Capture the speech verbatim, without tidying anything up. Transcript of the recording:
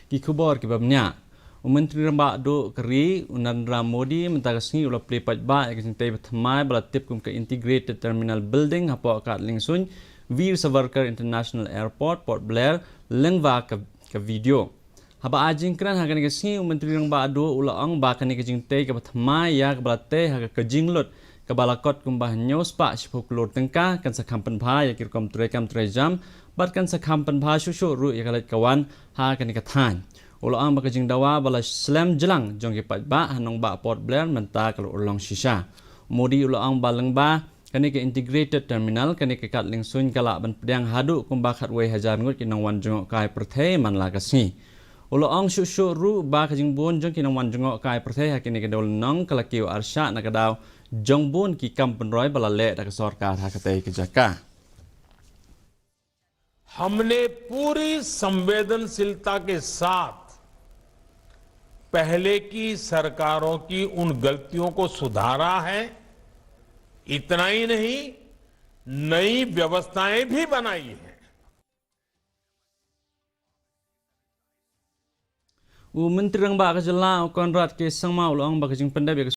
Ki khubor kiba bniah. U Myntri Rangbah Duh ka ri, u Narendra Modi, mynta ka sngi u la plie paidbah ïa ka jingtei ba thymmai ba la tip kum ka Integrated Terminal Building hapoh Kadlingsung Veer Savarkar International Airport, Port Blair, lyngba ka, ka video. Haba ai jingkren ha kane ka sngi, u Myntri Rangbah Duh u la ong ba kane ka jingtei kaba thymmai ïa kaba la tei ha ka, ka jinglut kaba la kot kumba hynñiew spah shiphew klur tyngka kan sa kham pynbha ïa ki rukom treikam treijam bad kan sa kham pynbha shuh shuh ruh ïa ka leit ka wan ha kane ka thaiñ. U la ong ba ka jingdawa ba la slem jlang jong ki paidbah ha nongbah Port Blair mynta ka la urlong shisha. Modi u la ong ba lyngba kane ka Integrated Terminal, kane ka Kadlingsung ka lah ban pdiang haduh kumba khatwei hajar ngut ki nongwan jngohkai pyrthei man la ka sngi. U la ong shuh shuh ruh ba ka jingbun jong ki nongwan jngohkai pyrthei ha kine ki dewlynnong ka la kiew arshah na ka daw jong bun ki kam pynroi ba la leh da ka sorkar ha katei ka jaka. हमने पूरी संवेदनशीलता के साथ पहले की सरकारों की उन गलतियों को सुधारा है। इतना ही नहीं, नई व्यवस्थाएं भी बनाई हैं। U Myntri Rangbah ka jylla, u Conrad K Sangma, u la ong ba ka jingpyndep ïa ka